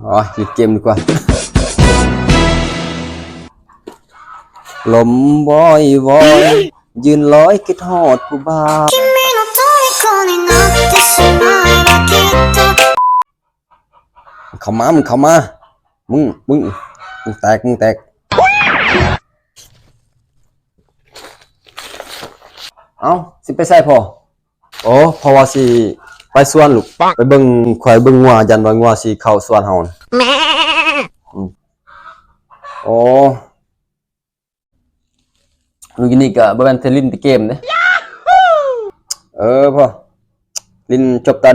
ໂອ້ຍ ຫຼິ້ນເກມດີກວ່າ. ລົມວອຍວອຍ ຍືນລອຍຄິດຮອດຜູ້ບ່າວ. ເຂົ້າມາ ມຶງເຂົ້າມາ ມຶງ ມຶງ ມຶງແຕກ ມຶງແຕກ. ເອົ້າ ຊິໄປໃສພໍ່? ໂອ້ ພໍ່ວ່າຊິໄປສວນລູກ ໄປເບິ່ງ ຂ້ອຍເບິ່ງງົວ ຢ້ານວ່າງົວຊິເຂົ້າສວນເຮົາ. ອືມ ໂອ້ ຢູ່ນີ້ກະບໍ່ແມ່ນແຕ່ຫຼິ້ນແຕ່ເກມເດ້. ເອີ ພໍ່ ຫຼິ້ນຈົບຕາ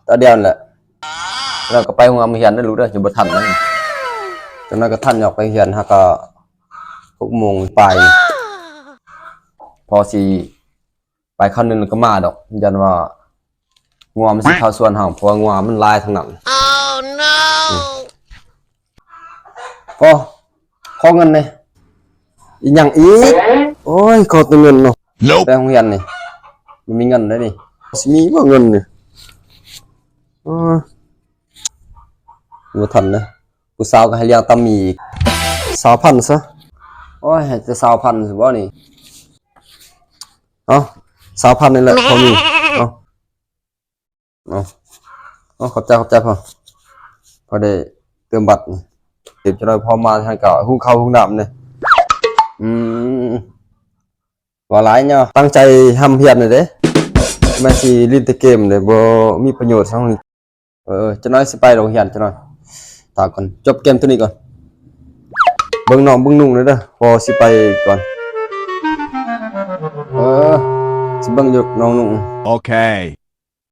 ຕາດຽວນັ້ນແຫຼະ ແລ້ວກະໄປໂຮງຮຽນເດີລູກເດີ ຍັງບໍ່ທັນນະ. ຈັກໜ້ອຍກະທັນ ອອກໄປຮຽນຫາກະຫົກໂມງປາຍ ພໍຊິ ໄປຄາວໜຶ່ງແລ້ວກະມາດອກ ຢ້ານວ່າງົວມັນຊິເຂົ້າສວນເຮົາ ເພາະວ່າງົວມັນຫຼາຍທັງນັ້ນ. ໂອ້ ຂໍເງິນແດ່. ອີຫຍັງອີກ? ໂອ້ຍ ຂໍແຕ່ເງິນເນາະ. ໄປໂຮງຮຽນນີ້ ບໍ່ມີເງິນເດ້ນີ້. ຊິມີບໍ່ເງິນນີ້? ໂອ້ຍ ບໍ່ທັນເດ້. ຜູ້ສາວກະໃຫ້ລ້ຽງຕຳໝີ່ອີກ. ຊາວພັນຊະ. ໂອ້ຍ ໃຫ້ແຕ່ຊາວພັນຊິບໍ່ນີ້? ເອົາ ຊາວພັນນີ້ແຫຼະ ພໍມີ. ເອົາ ເອົາ ເອົາ ຂອບໃຈ ຂອບໃຈພໍ່ ພໍໄດ້ເຕີມບັດນີ້. ເກັບຈັກໜ້ອຍພໍມາຫັ້ນກະຫຸງເຂົ້າຫຸງນ້ຳນີ້. ອືມ ເວົ້າຫຼາຍເນາະ ຕັ້ງໃຈຮ່ຳຮຽນແດ່ເດ້ ແມ່ນຊິຫຼິ້ນແຕ່ເກມເດ້ ບໍ່ມີປະໂຫຍດຫຍັງ. ເອີ ຈັກໜ້ອຍຊິໄປໂຮງຮຽນຈັກໜ້ອຍ. ຖ້າກ່ອນ ຈົບເກມໂຕນີ້ກ່ອນ. ເບິ່ງນ້ອງເບິ່ງນຸ່ງແດ່ເດີ ພໍ່ຊິໄປກ່ອນ. ເອີ ຊິເບິ່ງຢູ່ນ້ອງນຸ່ງ. ໂອເຄ.